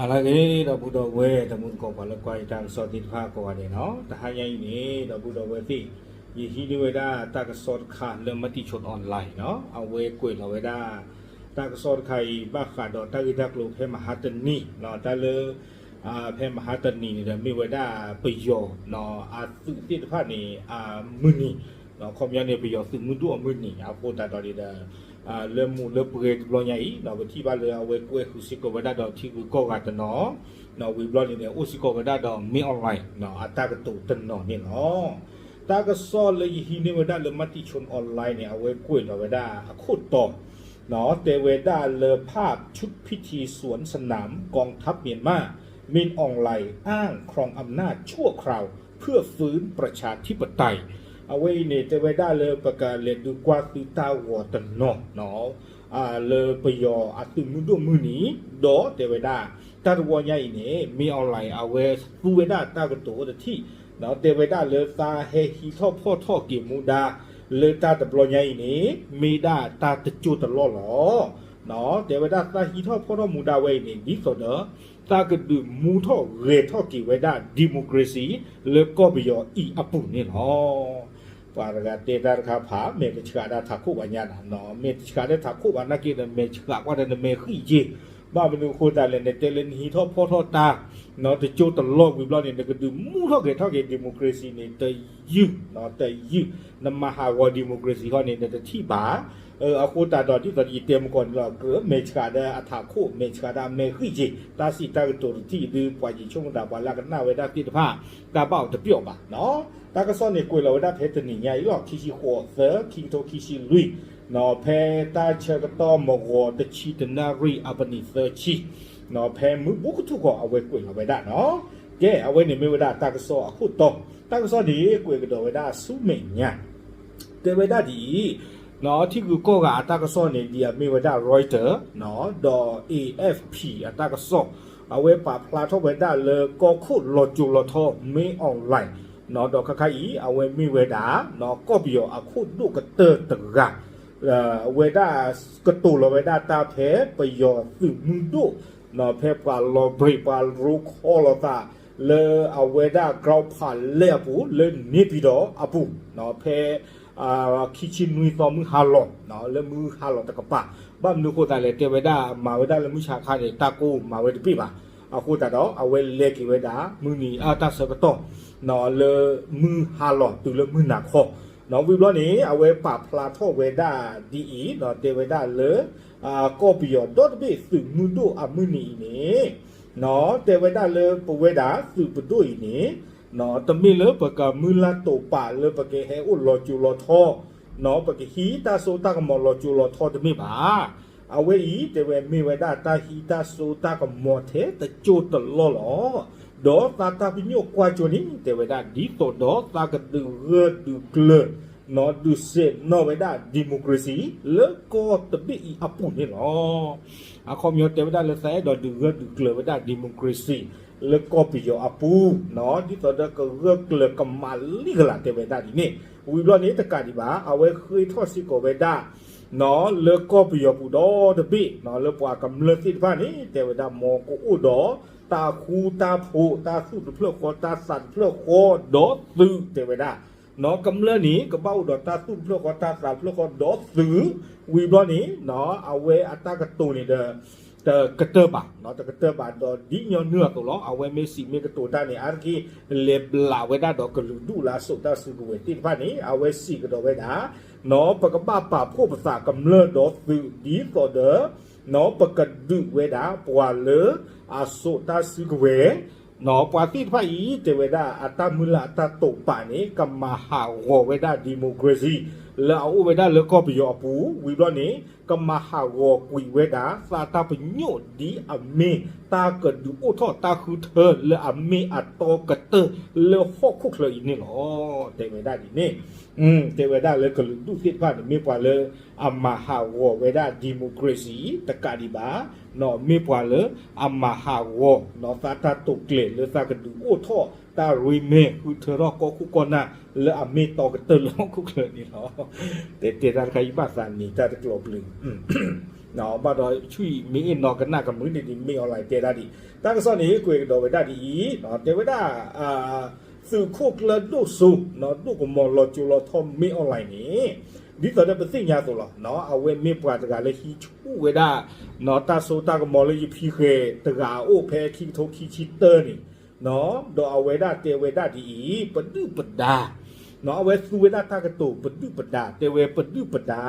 အလၢဂ့ၤ ဒီပုၢ်ဒီဝဲၢ် တံၤသကိးပှၤလၢကွၢ်ယတၢ်ကစီၣ်သ့ၣ်တဖၣ်ကိးဂၤဒဲးနီၤ, တဟါညါအံၤန့ၣ် ဒီပုၢ်ဒီဝဲၢ်သ့ၣ် ယဟံးန့ၢ်ဝဲဒၣ်တၢ်ကစီၣ်တခါလၢ Matichon Online နီၤ, အဝဲကွဲးလီၤဝဲဒၣ် တၢ်ကစီၣ်တခါအံၤ ဘၣ်ဃးဒီးတၢ်ဂ့ၢ်တၢ်ကျိၤဖဲမဟါတနံၤနီၤ, တၢ်လၢ ဖဲမဟါတနံၤန့ၣ်ဒီး မ့ၢ်ဝဲဒၣ်ပယီၤနီၤ အသုးသ့ၣ်တဖၣ်န့ၣ် အမုၢ်နံၤ ခီပညီန့ၣ် ပယီၤသုးမုၢ်ဒိၣ်အမုၢ်နံၤ အဃိသတးဒီးန့ၣ်ဒီး လၢမူးလၢပှဲၤတဘျီညါအံၤနီၤ, ပထံၣ်ဘၣ်လၢအဝဲကွဲဃုာ်စ့ၢ်ကီးဝဲဒၣ်ဒီး ထံဂုၤကီၢ်ဂၤတနီၤနီၤ, ဝံၤဘျီန့ၣ်ဒီး အိၣ်စ့ၢ်ကီးဝဲဒၣ်ဒီး မင်းအောင်လှိုင်နီၤ အတၢ်ကတိၤတနီၤန့ၣ်လီၤ. တၢ်ကစီၣ်လၢယဟံးန့ၢ်ဝဲဒၣ်လၢ Matichon Online န့ၣ် အဝဲကွဲးလီၤဝဲဒၣ်အခိၣ်တီ တဲဝဲဒၣ်လၢ ภาพชุดพิธีสวนสนามกองทัพเมียนมา มินอองหลายอ้างครองอำนาจชั่วคราว เพื่อฟื้นประชาธิปไตย အဝဲအံၤန့ၣ် တဲဝဲဒၣ်လၢပကလဲၤဒုးကွၢ်သုတၢ်ဂီၤတနီၤ လၢပယီၤအသုးမုၢ်ဒိၣ်မုၢ်နံၤ ဒီးတဲဝဲဒၣ် တၢ်တဝီညါအံၤန့ၣ် မင်းအောင်လှိုင် အဝဲသူဝဲဒၣ်တၢ်ကတိၤတထံၣ် တဲဝဲဒၣ်လၢသးဟဲဟံးထီၣ်ဖီၣ်ထီၣ်က့ၤမူဒါ လၢတၢ်တဘျီညါအံၤန့ၣ် မ့ၢ်ဒၣ်တၢ်တစိၢ်တလီၢ်လီၤ. တဲဝဲဒၣ်သးဟံးထီၣ်ဖီၣ်ထီၣ်မူဒါဝဲအံၤန့ၣ် ဒ်သိးဒီး သးကဒုးမူထီၣ်ဂဲၤထီၣ်က့ၤဝဲဒၣ် democracy လၢကီၢ်ပယီၤအံၤအပူၤန့ၣ်လီၤ. ပှၤတဂၤတဲတၢ်တခါဖး မဲာ်တဆှးဒၣ်ထးခိၣ်ဘၣ်ညါနၤ, မဲာ်တဆှးဒၣ်ထးခိၣ်ဘၣ်နာ်က့ဒီး မဲာ်ဆှးကွၢ်ဒီးနမဲာ်ဃံၣ်က့ၤ, ဘၣ်မနုၤအဃိသတးလဲၣ် နတဲလၢနဟံးထီၣ်ဖီၣ်ထီၣ်တၢ် တစိၢ်တလီၢ်ဝံၤဘျီန့ၣ် နကဒုးမူထီၣ်ဂဲၤထီၣ်က့ၤ democracy န့ၣ် တယုၢ် တယုၢ် နမၤဟးဂီၤ democracy ဃီန့ၣ် နတထံၣ်ဘၣ် အဃိသတးဒီး ဒ်သိးယတဲမုၢ်ကီၢ်န့ၣ်လီၤ, ကြၢးမဲာ်ဆှးဒီးအထးခိၣ် မဲာ်ဆှးဒီးအမဲာ်ဃံၣ်က့ၤ, တၢ်စံးတၢ်ကတိၤတထံၣ်ဒုး ပှၤယဆိကမိၣ်သး ပှၤလၢကနၣ်ဝဲဒၣ်သ့ၣ်တဖၣ် တၢ်ဘၣ်အီၤတပျီၢ်ဘၣ်နီၤ. တၢ်ကစီၣ်န့ၣ် ကွဲးလီၤဝဲဒၣ်ဖဲတနံၤညါအံၤလီၤ, ခံဆံဃိးသၢ ခံကထိခံဆံလွံၢ်, ဖဲတၢ်ဆၢကတီၢ်မဂီၤတဆံတနၣ်ရံၣ်အပနံးသၢဆံ, ဖဲမုၢ်ဘူးကထူၣ်ဃီအဝဲကွဲးလီၤဝဲဒၣ်နီၤ. ကဲ အဝဲန့ၣ်မ့ၢ်ဝဲဒၣ်တၢ်ကစီၣ်အခိၣ်တီ, တၢ်ကစီၣ်န့ၣ် ကွဲးကဒီးဝဲဒၣ်ဆူမဲာ်ညါ တဲဝဲဒၣ်ဒ်အံၤ, ထံဂုၤကီၢ်ဂၤအတၢ်ကစီၣ်န့ၣ် ဒ်အမ့ၢ်ဝဲဒၣ် Reuters ဒီး A F P အတၢ်ကစီၣ်, အဝဲပာ်ဖျါထီၣ်ဝဲဒၣ်လၢကီၢ်ခိၣ်လီၤစိၤလီၤထီ မင်းအောင်လှိုင် ဒီးခဲခါအံၤ အဝဲမ့ၢ်ဝဲဒၣ် ကီၢ်ပယီၤအခိၣ်ဒိၣ်ကတၢၢ်တဂၤ ဝဲဒၣ်ကတိၤလီၤဝဲဒၣ်တၢ်ဖဲပယီၤသုးမုၢ်ဒိၣ် ဖဲပှၤလီၤဘှံးပှၤရိခီလိာ်သး လၢအဝဲဒၣ် ကီၢ်ဖးလဲၢ်အပူၤ လၢန့ၣ်ပံၤဒီးအပူၤ ဖဲ ခံဆံနွံသီမုၢ်ဟါလီၤ လၢမုၢ်ဟါလီၤတကပၤ, ဘၣ်မနုၤအဃိသတးလဲၣ် တဲဝဲဒၣ်မၤဝဲဒၣ်လၢမုၢ်ဆါခါန့ၣ် တၢ်ကိၢ်မၤဝဲတဘ့ၣ်ဘၣ်, အဃိသတးဒီး အဝဲလဲၤက့ၤဝဲဒၣ် မုၢ်နံၤအတၢ်ဆၢကတီၢ် လၢမုၢ်ဟါလီၤတုၤလၢမုၢ်နၤခီ ဝံၤဘျီန့ၣ် အဝဲပာ်ဖျါထီၣ်ဝဲဒၣ်ဒ်အံၤ တဲဝဲဒၣ်လၢ ကီၢ်ပယီၤဒီတဘ့ၣ်သုးမုၢ်ဒိၣ်အမုၢ်နံၤအံၤန့ၣ် တဲဝဲဒၣ်လၢပဝဲဒၣ်သုးပဒိၣ်အံၤန့ၣ် တမ့ၢ်လၢပကမုၢ်လၢ်တိာ်ပာ်လၢပကဟဲအိၣ်လီၤစိၤလီၤထီ ပကဟံးတၢ်စိတၢ်ကမီၤလီၤစိၤလီၤထီတမ့ၢ်ဘၣ်. အဝဲအံၤ တဲဝဲမ့ၢ်ဝဲဒၣ်တၢ်ဟံးတၢ်စိတၢ်ကမီၤထဲတစိၢ်တလီၢ်လီၤ. ဒီးသးတၢ်ပညိၣ်ကွၢ်စိန့ၣ် တဲဝဲဒၣ် ဒ်သိးဒီးသးကဒုးဂၢၢ်ဒုးကျၢၤ ဒုးဆဲးနီၣ်ဝဲဒၣ် democracy လၢကီၢ်တဘ့ၣ်အံၤအပူၤန့ၣ်လီၤ. အခီပညီတဲဝဲဒၣ်လၢသးအဲၣ်ဒိးဒုးဂၢၢ်ဒုးကျၢၤဝဲဒၣ် democracy လၢကီၢ်ပယီၤအပူၤ ဒ်သိးဒီးကဂၢၢ်ကျၢၤကမၤလံကလး တဲဝဲဒၣ်ဒ်န့ၣ်, ဝံၤဘျီန့ၣ် တကးဒံးဘၣ် အဝဲဃ့ထီၣ်စ့ၢ်ကီးဝဲဒၣ် လၢကီၢ်ပယီၤပူၤဒီတဘ့ၣ် လၢပှၤကမျၢၢ်သ့ၣ်တဖၣ်န့ၣ် တဲဝဲဒၣ်မ်ကအိၣ်ဒီး တၢ်ဃူတၢ်ဖိး တၢ်သူၣ်တဖျၢၣ်ဃီ တၢ်သးတဖျၢၣ်ဃီ ဒီးသုး တဲဝဲဒၣ် ကမျၢၢ်န့ၣ် ကဘၣ်အိၣ်ဒီးတၢ်သူၣ်တဖျၢၣ်ဃီ တၢ်သးတဖျၢၣ်ဃီ ဒီးသုး ဝံၤဘျီန့ၣ် အဝဲအတၢ်ကတိၤန့ၣ်ဒီး တကတၢၢ်ဘၣ် တကတၢၢ်ဘၣ်ဒီး ဒ်ညီနုၢ်အသိးလီၤ. အဝဲမ့ၢ်စံးမ့ၢ်ကတိၤတၢ်န့ၣ် အါတက့ၢ် လဲၤဘျးဝဲဒၣ်ဒီးကလုာ်ဒူၣ်လၢအစိာ်တၢ်စုကဝဲၤသ့ၣ်တဖၣ်န့ၣ် အဝဲစံးကဒီးဝဲဒၣ် ပကဘၣ်ပာ်ဖှိၣ်ပသးကမျၢၢ်ဒီးသုး ဒ်သိးဒီး ပကဒုးဝဲဒၣ်ပှၤလၢအစိာ်တၢ်စုကဝဲၤ ပှၤသ့ၣ်တဖၣ်အံၤ တဲဝဲဒၣ်အတၢ်မုၢ်လၢ်အတၢ်တိာ်ပာ်န့ၣ် ကမၤဟးဂီၤဝဲဒၣ် democracy လၢအအိၣ်ဝဲဒၣ်လၢကီၢ်ပယီၤအပူၤ ဝံၤဘျီန့ၣ် ကမၤဟးဂီၤကွံာ်ဝဲဒၣ် သးတၢ်ပညိၣ်ဒ်အမ့ၢ်တၢ်ကဒုးအိၣ်ထီၣ်တၢ်ဃုထၢလၢအမ့ၢ်အတီကတၢၢ်လၢဟီၣ်ခိၣ်ချၢအံၤန့ၣ်လီၤ. တဲဝဲဒၣ်ဒ်န့ၣ် တဲဝဲဒၣ်လၢကလုာ်ဒူၣ်သ့ၣ်တဖၣ်န့ၣ် မ့ၢ်ပှၤလၢအမၤဟးဂီၤဝဲဒၣ် democracy တကးဒံးဘၣ် မ့ၢ်ပှၤလၢအမၤဟးဂီၤ သးတၢ်တိာ်ကျဲၤလၢသးကဒုးအိၣ်ထီၣ်တၢ်ရ့မဲာ် ဃုထၢထီၣ်ကီၢ်ခိၣ်ကီၢ်နၢ် လၢအမ့ၢ်တီကတၢၢ်လၢဟီၣ်ခိၣ်ချၢန့ၣ်လီၤ. တဲတဲတၢ်တခါအံၤဘၣ်သးနံၤတၢ်တကျိၤပျုၤ ဘၣ်ဒီးဆူၣ်အံၤမ့ၢ်အ့ၣ်နီၤကနၣ်ကမျၢၢ်န့ၣ်ဒ်မ့ၢ် online တဲဒၣ်ဒ်အံၤ, တၢ်ကစီၣ်န့ၣ် ကွဲးကဒီးဝဲဒၣ်ဒ်အံၤ, တဲဝဲဒၣ် သုးခိၣ်ကျၢၢ်ဒိၣ်စိ ဒိၣ်ကမီၤလီၤစိၤလီၤထီမ့ၢ် online န့ၣ်, ဒ်သိးဒီးပသ့ၣ်ညါအသိးလီၤ, အဝဲမ့ၢ်ပှၤတဂၤလၢဟံးဆူၣ်ဝဲဒၣ် တၢ်စိတၢ်ကမီၤလၢယဖံဃဲၤတဂၤအအိၣ်ဖဲခံကထိခံဆံတၢန့ၣ်, ဒီးအဝဲဒၣ်တဲဝဲဒၣ်ဒ်အံၤ, ပဒုၣ်ပဒါ အဝဲသူဝဲဒၣ်တၢ်ကတိၤပဒုၣ်ပဒါ, တဲဝဲပဒုၣ်ပဒါ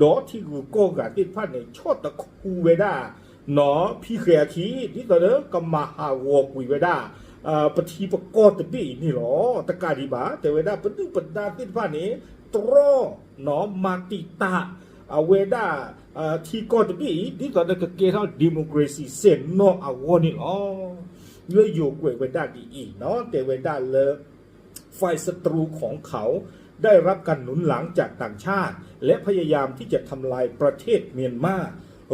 ဒီးထံဂုၤကီၢ်ဂၤသ့ၣ်တဖၣ်န့ၣ် ဆီၣ်တခူဝဲဒၣ် ဖံဃဲၤအခံ ဒ်သိးဒီးကမၤဟးဂီၤကွံာ်ဝဲဒၣ် ပထံပကီၢ်တဘ့ၣ်အံၤန့ၣ်လီၤ. တကးဒံးဘၣ် တဲဝဲဒၣ်ပဒုၣ်ပဒါသ့ၣ်တဖၣ်န့ၣ် တြီ မၤတံာ်တာ် အဝဲဒၣ် ထံကီၢ်တဘ့ၣ်အံၤ ဒ်သိးဒီးကကဲထီၣ် democracy စဲၤနီၣ်အဂီၢ်န့ၣ်လီၤ. လၢယိၤကွဲးဝဲဒၣ်ဒ်အံၤ တဲဝဲဒၣ်လၢ ฝ่ายศัตรูของเขาได้รับการหนุนหลังจากต่างชาติ และพยายามที่จะทำลายประเทศเมียนมา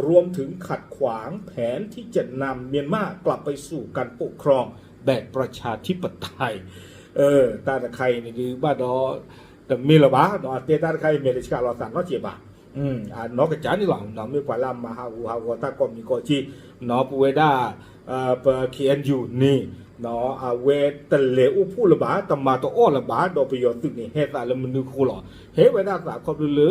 รวมถึงขัดขวางแผนที่จะนำเมียนมากลับไปสู่การปกครองแบบประชาธิปไตย တၢ်တခါအံၤန့ၣ်ဒုးဘၣ်ဒီး တမ့ၢ်လၢၤဘၣ်, အတဲတၢ်တခါအံၤမဲာ်တဆှးလီၤသးနီတစဲးဘၣ်. အနီၢ်ကစၢ်န့ၣ်လီၤ, မ့ၢ်ပှၤလၢအမၤဟးဂူာ်ဟးဂီၤတၢ်ကိးမံၤကိးက့, ပဝဲဒၣ် ပ ခ့ၣ်အဲၣ်ယူၣ်န့ၣ် အဝဲတလဲၤအိၣ်ဖှိၣ်လၢၤဘၣ်, တမၤတအီၣ်လၢၤဘၣ်, ဒီးပယီၤသုးန့ၣ် ဟဲသးလၢမနုၤအဃိလီၤ. ဟဲဝဲဒၣ်သးခီဖျိလၢ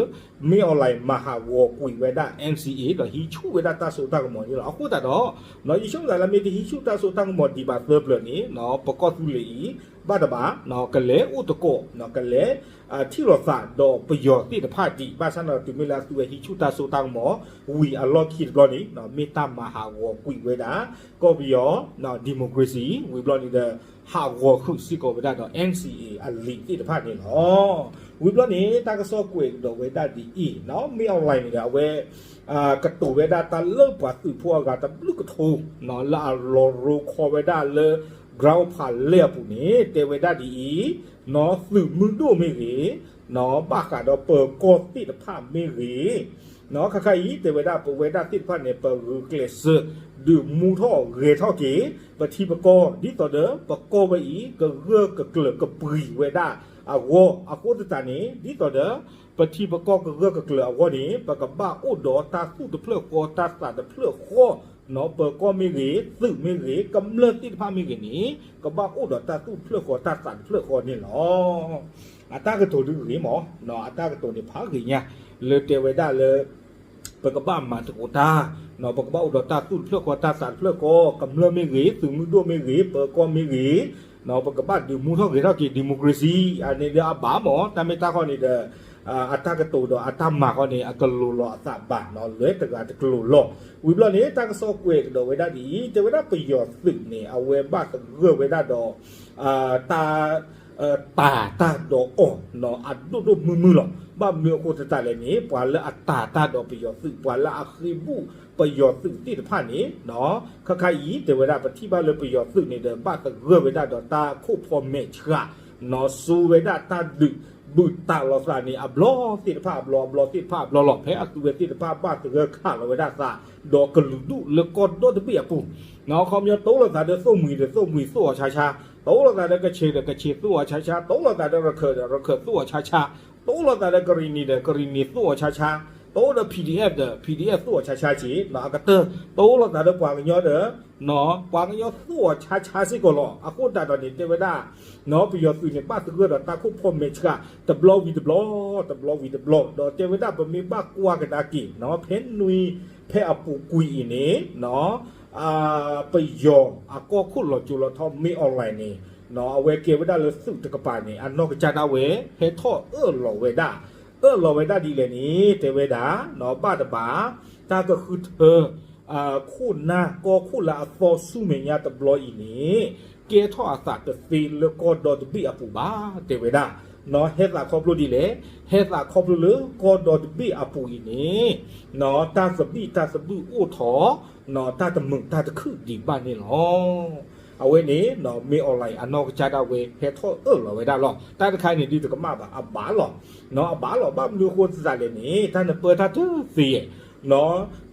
မ့ၢ် online မၤဟးဂီၤကွံာ်ဝဲဒၣ် NCA ဒီးဟံးဆူၣ်ဝဲဒၣ်တၢ်စိတၢ်ကမီၤန့ၣ်လီၤ. အဃိသတးဒီး ယဆိကမိၣ်သးလၢမ့ၢ်တဟံးဆူၣ်တၢ်စိတၢ်ကမီၤဒံးဘၣ်သၢပျၢၤန့ၣ် ပကီၢ်သူလ့ၤအံၤ ဘၣ်တဘၣ် ကလဲၤအိၣ်သကိး ကလဲၤထံၣ်လိာ်သးဒီးပယီၤသ့ၣ်တဖၣ်ဒံး ဘၣ်ဆၣ်န့ၣ်တုၤမ့ၢ်လၢအသုဝဲဟံးဆူၣ်တၢ်စိတၢ်ကမီၤ ဝံၤအလီၢ်ခံတဘျီန့ၣ် မ့ၢ်တၢ်မၤဟးဂီၤကွံာ်ဝဲဒၣ် ကီၢ်ပယီၤ democracy ဝံၤဘျီန့ၣ်ဒီး ဟးဂီၤဃုာ်စ့ၢ်ကီးဝဲဒၣ်ဒီး NCA အလံာ်သ့ၣ်တဖၣ်န့ၣ်လီၤ. ဝံၤဘျီန့ၣ် တၢ်ကစီၣ်ကွဲးကဒီးဝဲဒၣ်ဒ်အံၤ, မ့ၢ် online န့ၣ်ဒီး အဝဲ ကတိၤဝဲဒၣ်တၢ်လၢပှၤသုးဖိအဂၤတဘျုးကထိ လၢအလီၤရိခီဝဲဒၣ်လၢ ground ဖးလဲၢ်အပူၤန့ၣ် တဲဝဲဒၣ်ဒ်အံၤ, သုးမုၢ်ဒိၣ်မ့ၢ်ဂ့ၤ, ဘၣ်ဃးဒီးပၢၤကီၢ်သ့ၣ်တဖၣ်မ့ၢ်ဂ့ၤ, ခါခါအံၤ တဲဝဲဒၣ်ပဝဲဒၣ်သ့ၣ်တဖၣ်န့ၣ် ပဂုာ်ကျဲးစၢး ဒုးမူထီၣ်ဂဲၤထီၣ်က့ၤ ပထံပကီၢ် ဒ်သိးဒီးပကီၢ်ဝဲအံၤ ကဂၢၢ်ကကျၢၤကပှံၤဝဲဒၣ်အဂီၢ် အဃိသတးန့ၣ် ဒ်သိးဒီး ပထံပကီၢ်ကဂၢၢ်ကကျၢၤအဂီၢ်န့ၣ် ပကဘၣ်အိၣ်ဒီးတၢ်သူၣ်တဖျၢၣ်ဃီတၢ်သးတဖျၢၣ်ဃီ, ပၢၤကီၢ်မ့ၢ်ဂ့ၤ, သုးမ့ၢ်ဂ့ၤ, ကမျၢၢ်သ့ၣ်တဖၣ်မ့ၢ်ဂ့ၤန့ၣ် ကဘၣ်အိၣ်ဒီးတၢ်သူၣ်တဖျၢၣ်ဃီတၢ်သးတဖျၢၣ်ဃီန့ၣ်လီၤ. အတၢ်ကတိၤဒုးဂ့ၤမး, အတၢ်ကတိၤန့ၣ်ဖးဂ့ၤညါ လၢတဲဝဲဒၣ်လၢ ပကဘၣ်မၤသကိးတၢ်, ပကဘၣ်အိၣ်ဒီးတၢ်သူၣ်တဖျၢၣ်ဃီတၢ်သးတဖျၢၣ်ဃီ, ကမျၢၢ်မ့ၢ်ဂ့ၤ, သုးမုၢ်ဒိၣ်မ့ၢ်ဂ့ၤ, ပၢၤကီၢ်မ့ၢ်ဂ့ၤ, ပကဘၣ်ဒုးမူထီၣ်ဂဲၤထီၣ်က့ၤ democracy န့ၣ်ဒီးအဘၣ်မး, တၢ်မ့ၢ်တၢ်တီန့ၣ်ဒီး အတၢ်ကတိၤဒီးအတၢ်မၤဃီန့ၣ် အကလိၤလီၤအသးဘၣ်, လွဲတဂၤတကလိၤလီၤ. ဝံၤဘျီန့ၣ် တၢ်ကစီၣ်ကွဲးကဒီးဝဲဒၣ်ဒ်အံၤ, တဲဝဲဒၣ်ပယီၤသုးန့ၣ် အဝဲဘၣ်သဂၢၢ်ဝဲဒၣ်ဒီး တၢ် တၢ်တၢ်ဒီးအီၤ အဒိၣ်ဒိၣ်မုၢ်မုၢ်လီၤ. ဘၣ်မနုၤအဃိသတးလဲၣ်န့ၣ် ပှၤလၢအတၢ်တၢ်ဒီးပယီၤသုး ပှၤလၢအဃ့ဘူၣ်ပယီၤသုးသ့ၣ်တဖၣ်န့ၣ် ခါခါအံၤ တဲဝဲဒၣ်ပထံၣ်ဘၣ်လၢပယီၤသုးန့ၣ်ဒီး ဘၣ်သဂၢၢ်ဝဲဒၣ်ဒီးတၢ်ခိၣ်ဖီမဲာ်ဆှး နီၢ်စူဝဲဒၣ်တၢ်ဒုး ဘုးတၢ်လိာ်သးန့ၣ် အဘျီသ့ၣ်တဖၣ်အဘျီ အဘျီသ့ၣ်တဖၣ်အဘျီလီၤ. ဖဲအသုဝဲသ့ၣ်တဖၣ်ဘၣ်သဂၢၢ်ခးလီၤဝဲဒၣ်သး ဒီးကလုာ်ဒူၣ်လၢကီၢ်ဒီတဘ့ၣ်အပူၤ ခီပညီ တိလိာ်သးဒီးသိၣ်မှံၤဒီးသိၣ်မှံၤသိၣ်အီၤဆါဆါ, တိလိာ်သးဒီးကဆ့းဒီးကဆ့းသိၣ်အီၤဆါဆါ, တိလိာ်သးဒီးရခၢၣ်ဒီးရခၢၣ်သိၣ်အီၤဆါဆါ, တိလိာ်သးဒီးကရံၣ်နံၣ်ဒီးကရံၣ်နံၣ်သိၣ်အီၤဆါဆါ, တိဒီး PDF ဒီး PDF သိၣ်အီၤဆါဆါက့ၤ, အကတၢၢ် တိလိာ်သးဒီးပှၤကညီဒီး ပှၤကညီသိၣ်အီၤဆါဆါစ့ၢ်ကီးလီၤ. အဃိသတးဒီးန့ၣ် တဲဝဲဒၣ် ပယီၤသုးန့ၣ် ဘၣ်သဂၢၢ်ဒီးတၢ်ခိၣ်ဖီမဲာ်ဆှး တဘျီဝံၤတဘျီ တဘျီဝံၤတဘျီ ဒီးတဲဝဲဒၣ်ပမ့ၢ်ဘၣ်ကွၢ်ကဒါက့ၤ ဖဲနွံ ဖဲအပူၤကွံာ်အံၤန့ၣ် ပယီၤအကီၢ်ခိၣ်လီၤစိၤလီၤထီမ့ၢ် online န့ၣ် အဝဲကဲဝဲဒၣ်လၢသုးတကပၤန့ၣ် အနီၢ်ကစၢ်ဒၣ်ဝဲ ဟဲထီၣ်အၢၣ်လီၤဝဲဒၣ် အၢၣ်လီၤဝဲဒၣ်ဒ်လဲၣ်န့ၣ် တဲဝဲဒၣ် ဘၣ်တဘၣ် တၢ်ကဃုထၢ ခိၣ်နၢ်ကီၢ်ခိၣ်လၢအသီဆူမဲာ်ညါတဘျီအံၤန့ၣ် ကဲထီၣ်အသးတသ့လၢကီၢ်ဒီတဘ့ၣ်အပူၤဘၣ် တဲဝဲဒၣ်. ဟဲသးခီဖျိဒ်လဲၣ်, ဟဲသးခီဖျိလၢကီၢ်ဒီတဘ့ၣ်အပူၤအံၤန့ၣ် တၢ်သဘံၣ်တၢ်သဘုၣ်အိၣ်ထီၣ် တၢ်တမုာ်တၢ်တခုၣ်ဒံးဘၣ်န့ၣ်လီၤ. အဝဲန့ၣ် မ့ၢ် online အနီၢ်ကစၢ်ဒၣ်ဝဲ ဟဲထီၣ်အၢၣ်လီၤဝဲဒၣ်လီၤ. တၢ်တခါန့ၣ်ဒုးတကမၣ်ဘၣ် အဘၣ်လီၤ. အဘၣ်လီၤ ဘၣ်မနုၤအဃိသတးလဲၣ်န့ၣ် တၢ်နပၢတၢ်တသ့ယဲၢ်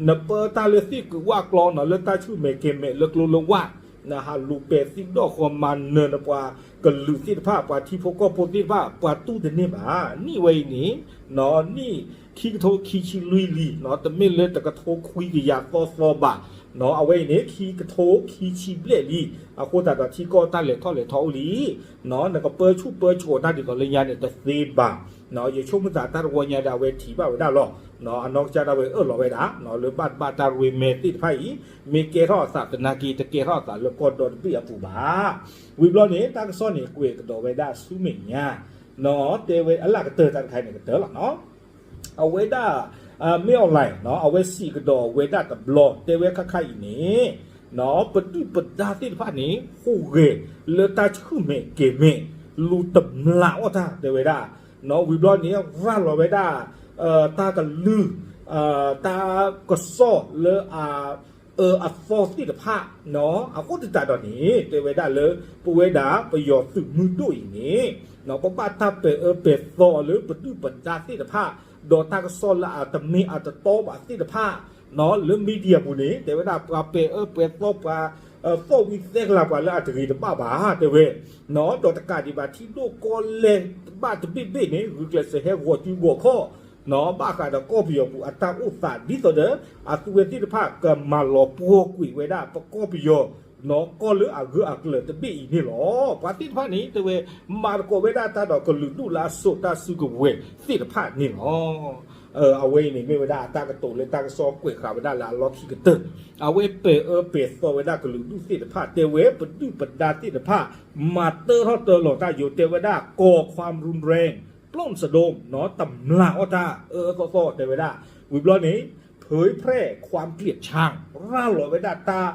နပၢတၢ်လၢသ့ၣ်ကုးဝၣ်ကျီနီၤ လၢတၢ်ဆူၣ်မဲာ်ကဲၤမဲာ်လၢကျိလၢဝၣ် နဟးလူၤပဲာ်သံဒီၣ်ဃီမၤနၢၤနပှၤကလုာ်သ့ၣ်တဖၣ် ပှၤထံဖိကီၢ်ဖိသ့ၣ်တဖၣ် ပှၤတူၢ်တန့ၢ်ဘၣ်. နံၣ်ဝဲအံၤန့ၣ် နံၣ်ခံကထိခံဆံလွံၢ်လံ, တမ့ၢ်လၢတကထိခွံကယၤသီသီဘၣ်. အဝဲအံၤန့ၣ် ခံကထိခံဆံဘျဲၣ်လံ. အဃိသတးဒီးထံကီၢ်တၢ်လဲၤထီၣ်လဲၤထီအိၣ်လံ. နကပၢဆူၣ်ပၢစိးတၢ်ဒ်သိးလၢညါန့ၣ်တသ့ဘၣ်. ယဆိကမိၣ်သးတၢ်တဝီညါဒီးအဝဲထံၣ်ဘၣ်ဝဲဒၣ်လီၤ. အနီၢ်ကစၢ်ဒၣ်ဝဲအၢၣ်လီၤဝဲဒၣ် လၢဘၣ်တဘၣ်တၢ်ရ့မဲသ့ၣ်တဖၣ်အံၤ မ့ၢ်ကဲထီၣ်အသးသနာ်က့ တကဲထီၣ်အသးလၢကီၢ်ဒီတဘ့ၣ်အပူၤဘၣ်. ဝံၤဘျီန့ၣ် တၢ်ကစီၣ်န့ၣ် ကွဲးကဒီးဝဲဒၣ်ဆူမဲာ်ညါ တဲဝဲအလၢကတၢၢ်တၢ်တခါန့ၣ်ကတၢၢ်လီၤ. အဝဲဒၣ် မ့ၢ်အီၣ်လဲၣ် အဝဲစံးကဒီးဝဲဒၣ်တဘျီ တဲဝဲခါခါအံၤန့ၣ် ပဒုၣ်ပဒါသ့ၣ်တဖၣ်န့ၣ် ဟူးဂဲၤလၢတၢ်ဆူၣ်မဲာ်ကဲၤမဲာ် လူၤတမျးအီၣ်တၢ် တဲဝဲဒၣ်. ဝံၤဘျီန့ၣ် ရၤလီၤဝဲဒၣ် တၢ်ကလုၢ် တၢ်ကစီၣ်လၢအ အၢအသီသ့ၣ်တဖၣ် အဃိသတးဒီးန့ၣ် တဲဝဲဒၣ်လၢ ပဝဲဒၣ်ပယီၤသုးမုၢ်ဒိၣ်အံၤန့ၣ် ပဘၣ်တၢ်ပဲာ်အၢပဲာ်သီလၢပဒုၣ်ပဒါသ့ၣ်တဖၣ် ဒီးတၢ်ကစီၣ်လၢအတမ့ၢ်အတတီဘၣ်သ့ၣ်တဖၣ် လၢ media ပူၤန့ၣ် တဲဝဲဒၣ်ပှၤပဲာ်အၢပဲာ်သီပှၤ သီၣ်ဝံသဲကလၤပှၤလၢအတဂ့ၤတဘၣ်ဘၣ် တဲဝဲ ဒီးတကးဒံးဘၣ်ထံဒိၣ်ကီၢ်လဲၢ်ဘၣ်တဘ့ၣ်ဘ့ၣ်န့ၣ် ဂုာ်ကျဲးစၢးဟဲဂီၤစုဂီၤခီၣ် ဘၣ်ဃးဒီးကီၢ်ပယီၤပူၤအတၢ်အိၣ်သး ဒ်သိးဒီး အသုဝဲသ့ၣ်တဖၣ်ကမၤလီၤပှီၢ်ကွံာ်ဝဲဒၣ် ပကီၢ်ပယီၤ ကီၢ်လၢအဂၢၢ်အကျၢၤတဘ့ၣ်အံၤန့ၣ်လီၤ. ပှၤသ့ၣ်တဖၣ်န့ၣ် တဲဝဲ မၤသကိးဝဲဒၣ်တၢ်ဒီးကလုာ်ဒူၣ်လၢအစိာ်တၢ်စုကဝဲၤသ့ၣ်တဖၣ်န့ၣ်လီၤ. အဝဲအံၤန့ၣ်မ့ၢ်ဝဲဒၣ်အတၢ်ကတိၤလၢတၢ်ကစီၣ်ကွဲးဃာ်ဝဲဒၣ်လၢအလီၢ်ခံကတၢၢ် အဝဲပဲာ်အၢပဲာ်သီဝဲဒၣ်ကလုာ်ဒူၣ်သ့ၣ်တဖၣ် တဲဝဲပဒုၣ်ပဒါသ့ၣ်တဖၣ် မၤတၢထီၣ်တၢလီၤတၢ်ယိာ် တဲဝဲဒၣ် ก่อความรุนแรง ပျိၣ်စဒိၣ် တမျးအီၣ်တၢ်အၢအၢသီသီ တဲဝဲဒၣ် ဝံၤဘျီန့ၣ် เผยแพร่ความเกลียดชัง ရၤလီၤဝဲဒၣ်တၢ်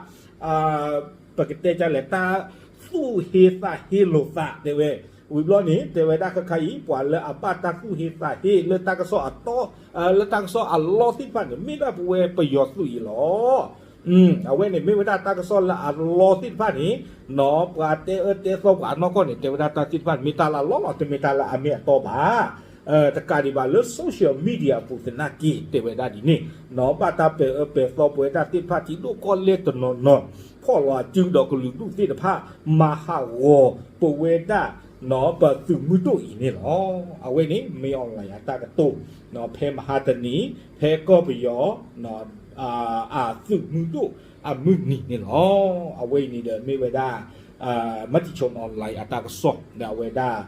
ပကတဲဒ်လဲၣ် တၢ်သူၣ်ဟ့သးဟ့လိာ်သး တဲဝဲ ဝံၤဘျီန့ၣ် တဲဝဲဒၣ်ခဲခါအံၤ ပှၤလၢအဘၣ်တၢ်သူၣ်ဟ့သးဟ့လၢတၢ်ကစီၣ်အတီ လၢတၢ်ကစီၣ်အလီၢ်သ့ၣ်တဖၣ်န့ၣ် မ့ၢ်ဒၣ်ပဝဲပယီၤသုးအံၤလီၤ. အဝဲန့ၣ်မ့ၢ်ဝဲဒၣ်တၢ်ကစီၣ်လၢအလီၢ်သ့ၣ်တဖၣ်န့ၣ် ပှၤတဲအၢတဲသီပှၤအနီၢ်ကီၢ်န့ၣ် တဲဝဲဒၣ်တၢ်သ့ၣ်တဖၣ်န့ၣ် မ့ၢ်တၢ်လၢအလီၢ်လီၤ တမ့ၢ်တၢ်လၢအမ့ၢ်အတီဘၣ်. တကးဒံးဘၣ်လၢ social media အပူၤသနာ်က့ တဲဝဲဒၣ်ဒ်န့ၣ် ဘၣ်တၢ်ပဲာ်အၢပဲာ်သီပဝဲဒၣ်သ့ၣ်တဖၣ် ထံဒိၣ်ကီၢ်လဲၢ်တနီၤနီၤ ဖီၣ်လီၤအစုဒီးကလုာ်ဒူၣ်သ့ၣ်တဖၣ် မၤဟးဂီၤပဝဲဒၣ် ပသုးမုၢ်ဒိၣ်အံၤန့ၣ်လီၤ. အဝဲန့ၣ် မ့ၢ်အီၣ်လဲၣ်အတၢ်ကတိၤ ဖဲမဟါတနံၤ ဖဲကီၢ်ပယီၤ အသုးမုၢ်ဒိၣ်အမုၢ်နံၤန့ၣ်လီၤ. အဝဲအံၤန့ၣ်ဒီးမ့ၢ်ဝဲဒၣ် မၤတံၤဆိ online အတၢ်ကစီၣ် ဒီးအဝဲဒၣ်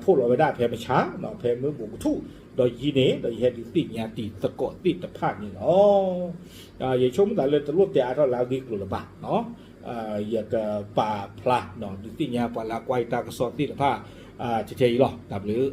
ဖီၣ်လီၤဝဲဒၣ်ဖဲမဆါ ဖဲမုၢ်ဘူးကထူၣ် ဒီးယံာ်န့ၣ် ဒီးယဟဲဒုးသ့ၣ်ညါတံၤသကိးသ့ၣ်တဖၣ်န့ၣ်လီၤ. ယဆိကမိၣ်သးလၢတလိၣ်တဲအါထီၣ်လၢအဂ့ၢ်အကျိၤလၢၤဘၣ် ယကပာ်ဖျါ ဒုးသ့ၣ်ညါပှၤလၢအကွၢ်ယတၢ်ကစီၣ်သ့ၣ်တဖၣ် ထဲထဲအံၤလီၤ. တၢ်ဘျုး